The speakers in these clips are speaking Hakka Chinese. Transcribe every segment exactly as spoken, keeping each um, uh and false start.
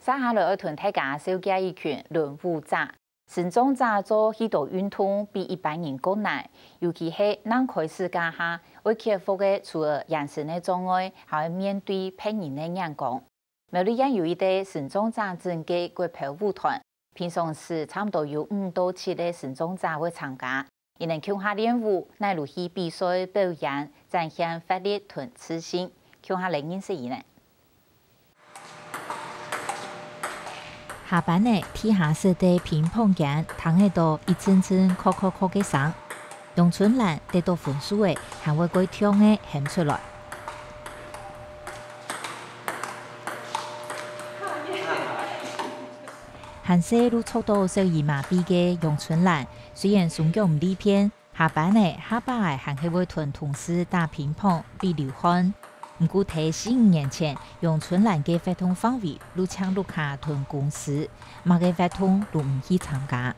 接下來愛同大家紹介一群輪舞者。身障者做許多運動比一般人較難，尤其係正開始該下，愛克服个除了眼神个障礙，還愛面對別人个眼光。苗栗也有一個身障者整个國標舞團，平常時差毋多有五到七個身障者會參加，佢等共下練舞，乃路去比賽表演，展現活力同自信，共下來認識佢等。 下班仔，地下室个乒乓間聽得到一陣陣叩叩叩个聲。楊春蘭得到分數仔，還會蓋暢仔喊出來。還細就著到小兒麻痺个楊春蘭，雖然雙腳毋利便， 下班仔、下把仔還係會同同事打乒乓、比流汗。毋過在四五年前，楊春蘭个活動範圍就淨屋下同公司，麼个活動就毋去參加。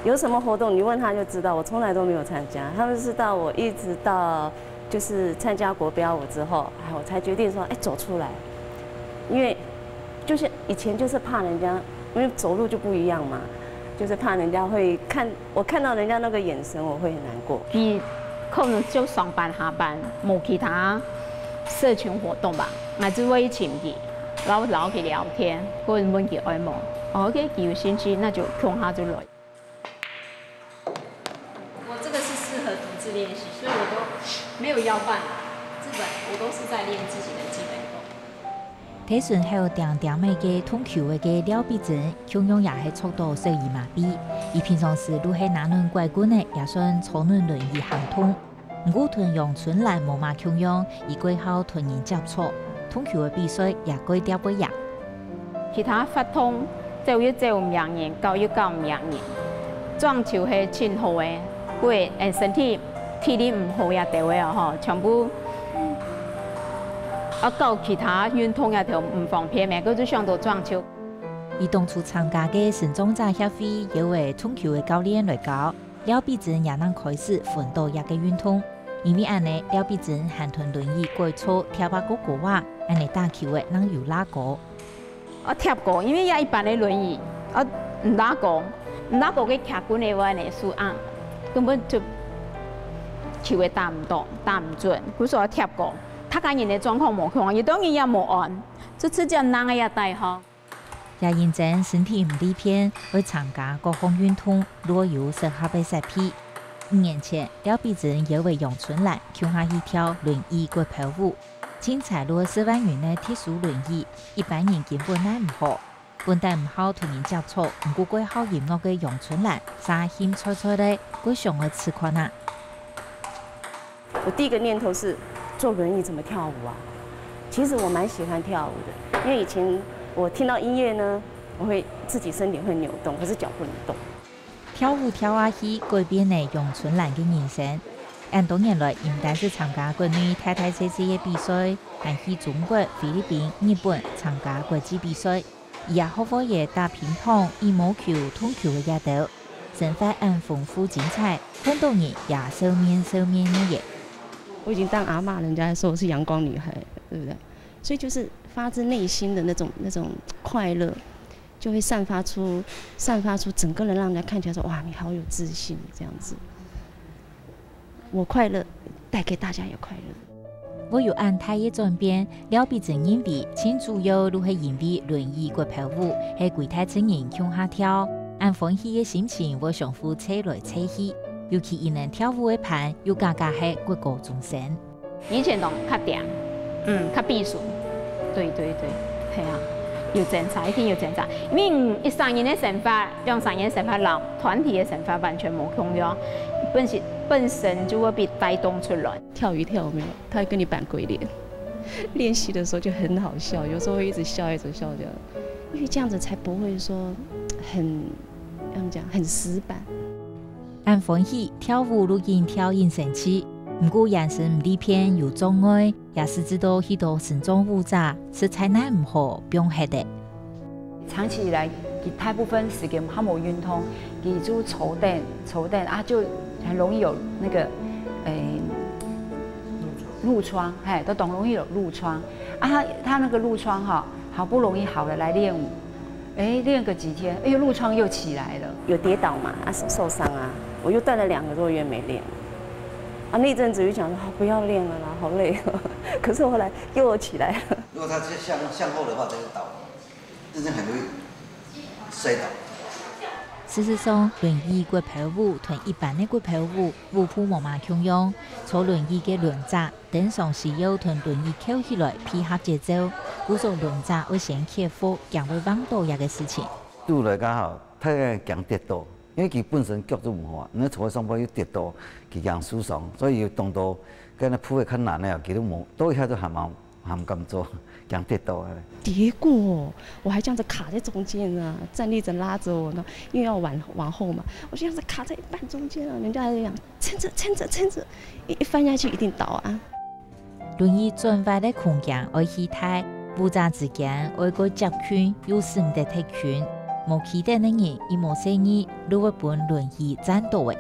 有什麼活動，你問他就知道，我從來都沒有參加。他們是到我一直到就是參加國標舞之後，哎，我才決定說，哎，走出來，因為就是以前就是怕人家，因為走路就不一樣嘛，就是怕人家會看，我看到人家那個眼神，我會很難過。佢可能就上班下班，無其他社群活動吧，𠊎就會去尋佢，然後然後去聊天，或者問佢愛無。哦，OK，佢有興趣，那就共下就來。我這個是適合獨自練習，所以我都沒有要伴，基本我都是在練自己的基本功。體順後恬恬仔个動球仔个廖碧珍，共樣也係著到小兒麻痺。佢平常時就係拿等拐棍仔，也算坐等輪椅行動。毋過同楊春蘭無麼共樣，佢蓋好同人接觸，動球仔比賽也蓋貼會贏。 其他活動走又走毋贏人，搞又搞毋贏人。撞球係盡好个，毋過身體體力毋好也得个哦吼，全部啊搞其他運動也都毋方便咩，佢就想到撞球。佢當初參加个身障者協會邀个撞球个教練來教，廖碧珍也正開始歕到這个運動。因為恁仔，廖碧珍還同輪椅改坐貼啊高高啊，恁仔打球仔正有罅高。 啊貼高，因為這一般个輪椅啊毋罅高，毋罅高个徛棍个話呢，手硬，根本就球仔打毋到，打毋準，故所愛貼高。逐個人个狀況無共樣，有兜人也無安，就直接拿个也戴吼。也因真身體毋利便，愛參加各項運動，就愛有適合个設備。五年前，廖碧珍邀个楊春蘭共下去跳輪椅國標舞。 清彩路四萬元个特殊輪椅，一般人根本奈毋何。本旦毋好同人接觸，毋過蓋好音樂个楊春蘭，煞興脆脆个，蓋想愛試看啊。我第一個念頭是，坐輪椅怎麼跳舞啊？其實我蠻喜歡跳舞的，因為以前我聽到音樂呢，我會自己身體會扭動，可是腳不能動。 跳舞跳啊去，改變了楊春蘭个人生。恁多年來，佢毋單止參加國內大大細細个比賽，還去中國、菲律賓、日本參加國際比賽。佢也學會了打乒乓、羽毛球、動球个這兜，生活恁豐富精彩，看到人也笑面笑面个耶。我已經當阿嬷，人家還說我是陽光女孩，對不對？所以就是發自內心的那種那種快樂。 就會散發出散發出整個人讓人家看起來說哇，你好有自信這樣子。我快樂，帶給大家也快樂。會有恁大个轉變，廖碧珍認為盡主要就係因為輪椅國標舞係歸大眾人共下跳，恁歡喜个心情會相互吹來吹去，尤其佢等跳舞个伴又加加係國高中生。 以前當較恬，嗯，較閉思。對對對，係啊，有掙扎，一定有掙扎。因為一儕人个生活，兩儕人个生活，摎團體个生活完全無共樣，本身本身就會被帶動出來。跳一跳有沒有？他會跟你板鬼臉。練習的時候就很好笑，有時候會一直笑，一直笑這樣，因為這樣子才不會說很，要怎麼講，很死板。 恁歡喜，跳舞就緊跳緊生趣。毋過眼神毋利便有障礙，也使致到許多身障舞者實在奈毋何放忒了。長期以來，佢大部分時間還無運動，佢就坐等坐等啊，就很容易有那個，誒，褥瘡，嘿，都當容易有褥瘡。啊，他他那個褥瘡哈，好不容易好了来练舞，哎，练个几天，哎呦，褥疮又起来了。有跌倒嘛，啊手受伤啊，我又断了两个多月没练。啊那阵子就想说，啊不要练了啦，好累哦。可是后来又有起来了。如果他向向后的话，他就倒了，真正很容易摔倒。事实上，輪椅骨泡舞同一般个骨泡舞舞步無麼共樣，坐輪椅个輪䟓 登上需要同輪椅扣起來配合節奏，故所輪䟓會先克服驚會橫倒這个事情。拄來較好，太驚跌倒，因為佢本身腳都毋好啊，你坐在上背又跌倒，佢驚受傷，所以有當多跟那鋪位較難个，佢都無，到一下都還蠻還敢做，驚跌倒啊。跌过，我还这样子卡在中间啊，站立着拉着我呢，因为要往往后嘛，我就这样子卡在半中间啊，人家还在讲 撑着，撑着，撑着，一一翻下去一定倒啊。輪椅轉彎个空間愛起大，舞者之間愛過接近又使毋得忒近，無企等个人一無細義，就會分輪椅跣倒个。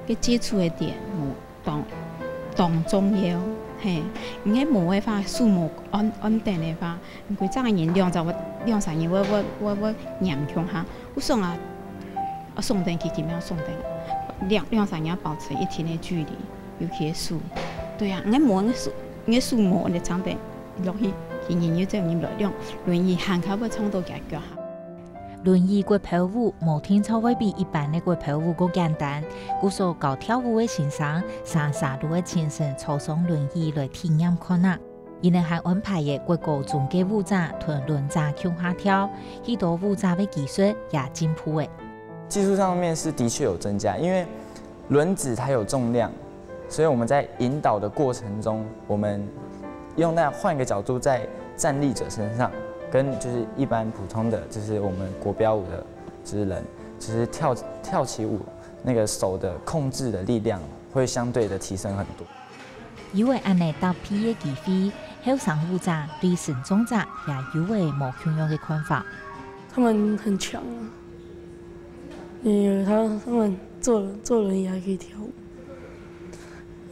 个接觸个點，無當當重要，嘿，你个無个話，手無安安定个話，規隻个人兩隻會兩三日會會會會黏共下。 我想啊，啊，上等佢佢要上等，兩兩三人要保持一定个距離，尤其个手。對啊，你無你手，你手無你長等落去，佢人又再入來，兩輪椅還較會撞到佢腳下。輪椅骨泡舞無定著會比一般个骨泡舞過簡單，故所教跳舞个先生，常常都會親身坐上輪椅來體驗看啊。 佢等還安排个國高中个舞者同輪䟓共下跳，許多舞者个技術也進步了。技術上面是的確有增加，因为轮子它有重量，所以我们在引导的过程中，我们用那换一个角度在站立者身上，跟就是一般普通的就是我们国标舞的就是人，其实跳跳起舞那个手的控制的力量会相对的提升很多。 有个恁呢搭配个機會，後生舞者對身障者也有个無共樣个看法。他们很强啊，因为他他们坐坐轮椅还可以跳舞，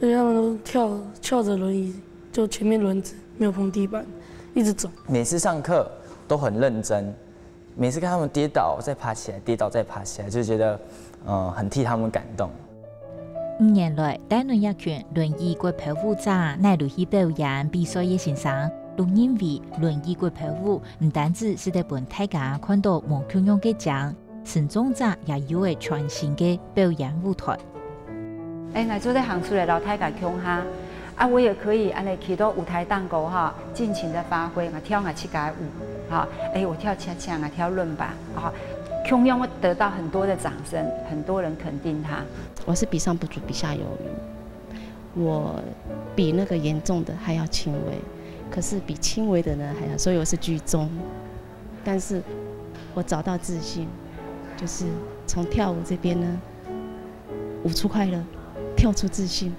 而且他们都跳翘着轮椅，就前面轮子没有碰地板，一直走。每次上课都很认真，每次看他们跌倒再爬起来，跌倒再爬起来，就觉得嗯很替他们感动。 五年來，帶領一群輪椅骨泡舞者來落去表演比賽个先生，都認為輪椅骨泡舞毋單止使得分大家看到無共樣个靚，身障者也有个全新个表演舞台。哎，𠊎做得行出來摎大家共下，啊，我也可以恁呢企到舞台頂高哈，盡情的發揮，𠊎跳𠊎自家的舞，哈，哎，我跳恰恰，𠊎跳倫巴，哈，共樣會得到很多的掌聲，很多人肯定他。我是比上不足，比下有余。我比那个严重的还要轻微，可是比轻微的呢还要，所以我是居中。但是我找到自信，就是从跳舞这边呢，舞出快乐，跳出自信。